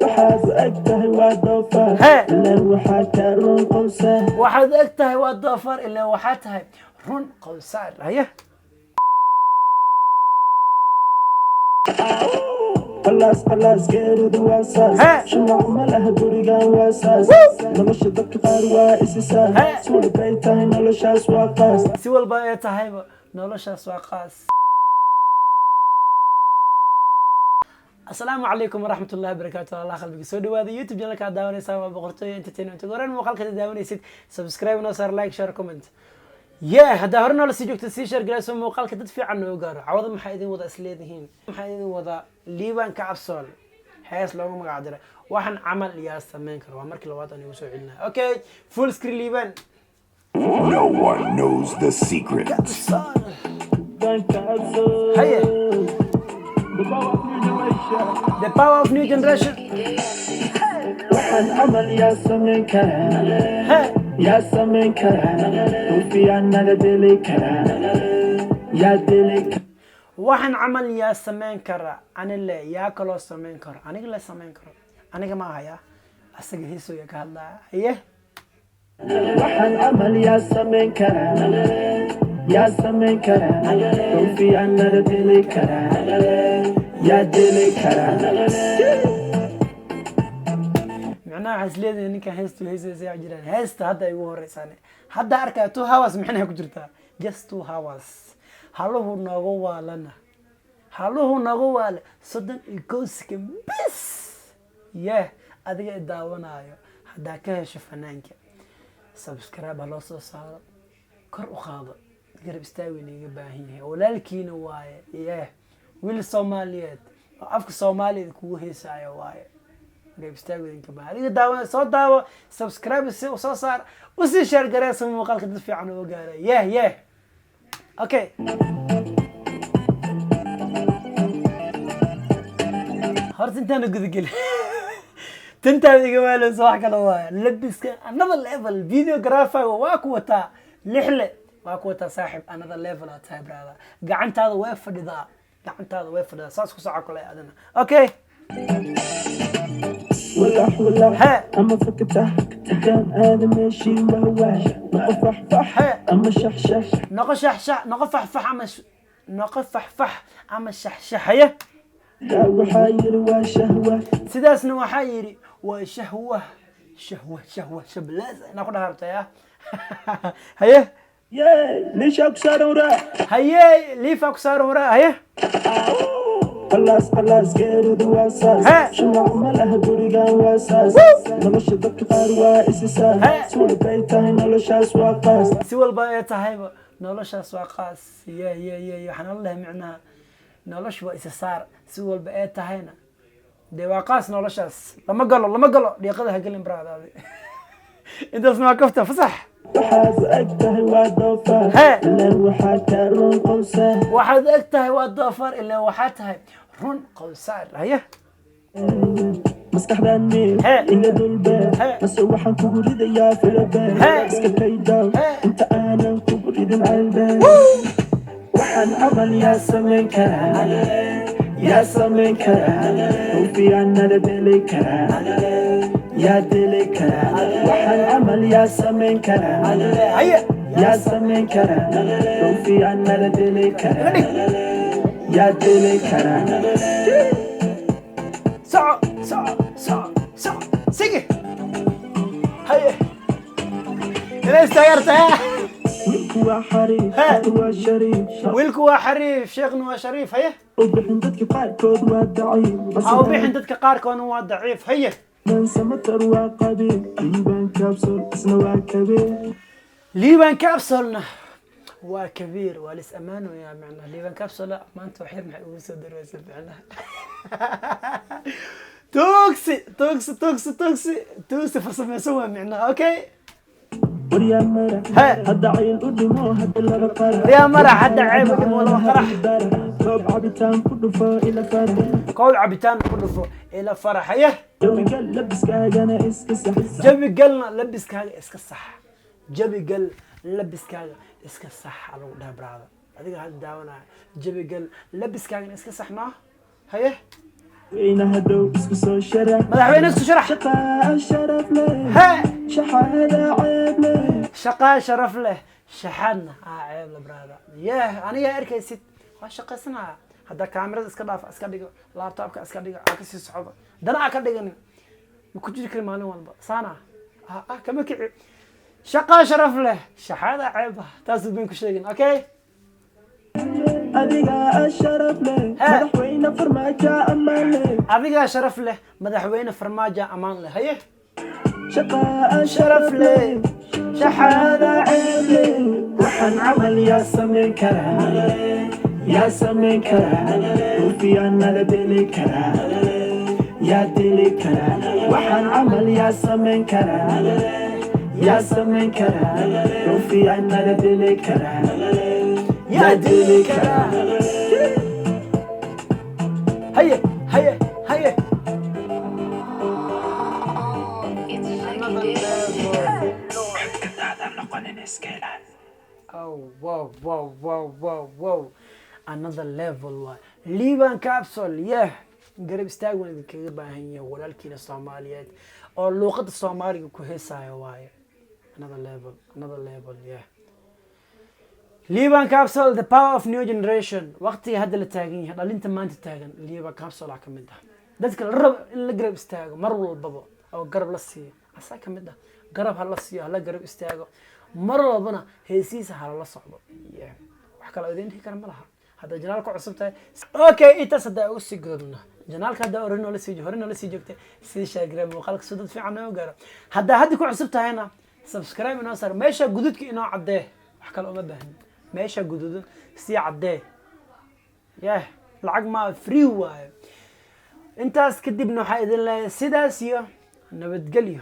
Waxaad u eg tahay waa doofaar. Hee. Ileen waxaa kaa run qowsaar. Waxaad eg tahay waa doofaar, ilaan waxaa tahay run qowsaar. Haye. Qalaas qalaas, geeridu waa saas. Hee. Shumac ma laha gurigan, waa saas. Nolosha dadka qaar waa isisaas. Hee. Si walbay tahay noloshaas waa qaas. Si walba ee tahayba noloshaas waa qaas. Asalaamu calaykum waraxmat ullahi wabarakaatu. Allah qalbiga soo dhawaada. YouTube channelka aad daawanaysaa waa Boqortooyo Entertainment. Ugu horreyn muuqaalka aad daawanaysid subscribe noo saar, like, share, comment. Yeah, haddaa hore noola sii joogto, sii share garayso muuqaalka, dad fiican noo gaaro. Cawada maxaa idin wada isleedihiin? Maxaa idin wada? Liibaan Kacabsool, hees loogu magac diray "Waxaan camal yaa sameyn karo". Waa markii labaad aan igu soo celinaya. Okay, full screen, Liibaan. No one knows the secret. Cabsool. Danka cabso. Haye. The power of new generation. The power of new generation. Waxaan camal yaa samayn karaa? He. Yaa samayn karaa? Ruufiyaan naga deli karaa? Yaa deli karaa? Waxaan camal yaa sameyn kara? Anile yaa kaloo sameyn karo? Aniga la sameyn karo, aniga ma ahaya, asaga heesoya ka hadlaya. Haye. Waxaan camal yaa samayn karaa? Yaa samayn karaa? Ruufiyaan naga deli karaa? Yaa deli karaa? Micnaha waxaa isleedahay ninkan heestu heesaysa jiraan. Heesta hadda ay ugu horeysaan hadda arkaya 2 hours micnaha ku jirtaa, just 2 hours. Haluhu noogu waalana, haluhu noogu waala 31 second bis. Yeh, adiga i daawanaayo, haddaa ka hesho fanaanka, subscribe ha loo soo saaro, kor u qaado, garab istaag iga baahan yahay. Walaalkiina waaye. Yeh, wiil Soomaaliyeed oo afka Soomaaliya kugu heesaayo waaye. Garab istaag idinka baahan. Adiga daawana, soo daawo, subscribe si soo saar, usii share gareysa muuqaalka, dad fiican oo gaara. Yeh yeh, okay. Horta intaana gudagelin, tintaada iga waaleyso, wax kale waaye. Labiska another level, videographer waa ku wataa, lixle waa ku wataa. Saaxib, another level aa tahay, brother. Gacantaada way fadhidaa, gacantaada way fadhidaa. Saas ku soco kale adina. Okay. Walax walax. Hee. Ama fakatax haddaan aada meeshii wahwaax noqo faxfax. Hee. Ama shaxshax. Noqo shaxshax, noqo faxfax, ama noqo faxfax ama shaxshaxaya. Taa waxaa yiri waa shahwa. Sidaasna waxaa yidhi waa shahwa, shahwa, shahwa, shablaas inaa ku dhahartay ah. Haye. Yee, liishaa ku saaran waraa. Haye, liifa ku saaran waraa. Haye. Qalaas qalaas, geeridu waa saas. Hee. Shumac ma laha gurigan, waa saas. Nolosha dadka qaar waa isisaas. Hee. Si walbay tahay noloshaas waa qaas. Si walba ee tahayba noloshaas waa qaas. Ye ye ye ye, waxaan ola lahay micnaha noloshu waa isa saar, si walba ee tahayna dee waa qaas. Noloshaas lama galo, lama galo dhiiqada. Ha gelin bradaadi. Intaasna waa kafta fasax. Waxaad u eg tahay waa doofaar. Hee. Ileen waxaa kaa run qowsaar. Waxaad eg tahay waa doofaar, ilaan waxaa tahay run qowsaar. Haye. Maskaxdaan miir. Hee. Iga dulbeer. Hee. Mase waxaan kugu ridayaa filabeer. Hee. Iska kaydaw. Hee. Inta aanan kugu ridin ceelbeer. Waxaan camal yaa samayn karaa? Yaa samayn karaa? Ruufiyaan nala deli karaa? Yaa deli karaa? Waxaan camal yaa samayn karaa? Haye. Yaa samayn karaa? Ruufiyaan nala deli karaa? Yaa deli karaa? Soco, soco, soco, soco, sigi. Haye, ila istaagartaa. Wiilku waa xariif. Hee. Sheekhu waa shariif. Wiilku waa xariif, sheekhna waa shariif. Haye. U bixin dadka qaarkood waa daciif. Ha u bixin dadka qaarkoodna waa daciif. Haye. Samatar waa qabiil, Liibaan Kaabsool isna waa kabiir. Liibaan Kaabsolna waa kabiir, waa lis ammaanoyaa. Macnaha Liibaan Kaabsola maanta wax yar maxay ugu soo darweysa? Macnaha tuugsi, tuugsi, tuugsi, tuugsi, tuugsi farsamaysan waa micnaha. Okay. Waryaa marax. Hee. Hadda cayl u dhimo, hadda laba qarax. Waryaa marax, hadda cayb u dhimo, laba qarax. Koob cabitaan ku dhufo ila farax. Koob cabitaan ku dhufo ila farax. Haye. Jawiga labiskaagana iska sax. Jawi galna labiskaaga iska sax, jawi gal labiskaaga iska sax aa lagu dhaha. Brother, adiga hadda daawanaya, jawi gal labiskaagana iska sax maa. Haye. Weynaha dhow isku soo sharax. Madaxweyne isku sharax. Shaqaa sharaf leh. He. Shaxaada ceeb leh. Shaqaa sharaf leh, shaxaadna aa ceeb la, brother. Yeh, aniga arkaysid waa shaqaysanaya. Hadda kaamirada iska dhaaf, iska dhigo laptopka, iska dhigo, aa kasii socdo, dana aa ka dhiganin, ma ku jiri kari maalin walba saana ah ah kama kici. Shaqaa sharaf leh, shaxaada ceeb ah, taasuu been ku sheegin, okay. Adigaa sharaf leh. He. Madaxweyne Farmaajo ammaan leh. Adigaa sharaf leh, madaxweyne Farmaajo ammaan leh. Haye. Shaqaa sharaf leh, shaxaada ceeb leh. Waxaan camal yaa samayn karaa? Yaa samayn karaa? Rufiyaan nala deli karaa? Yaa deli karaa? Waxaan camal yaa samayn karaa? Yaa samayn karaa? Rufiyaan nala deli karaa? Yaa dili karaa? Haye, haye, haye. It's Shaggy Day. Codkadaada noqonin, iska ilaali. Oh, wow. Another level waay. Liban Capsule, yeah. Garab istaag waan idinkaga baahan yahay, walaalkiina Soomaaliyeed oo luuqadda Soomaaliga ku heesaayo waaye. Another level, another level, yeah. Liban Capsule, the power of new generation. Waqtiga hadda la taagan yahay, dhalinta maanta taagan, Liban Capsule aa ka mid ah. Dadka la rabo in la garab istaago mar walbaba oo garab la siiyo, asaa ka mid ah. Garab ha la siiyo, hala garab istaago. Mar walbana heesihiisa hala la socdo. Yeah. Wax kale oo idin dhihi kara ma laha. Hadda channelka cusub tahay, okay, intaas haddaa uga sii gudubno. Channelka haddaa hore noola sii joogtay, sii share garee muuqaalka si dad fiican noo gaaro. Haddaa hadda ku cusub tahayna, subscribe inoo saar, meesha gududka inoo caddee. Wax kale uma baahnin, meesha gududan sii caddee. Yeh, lacag maa, free waaye. Intaas kadibna waxaa idin leeyahay sidaas iyo nabadgelyo.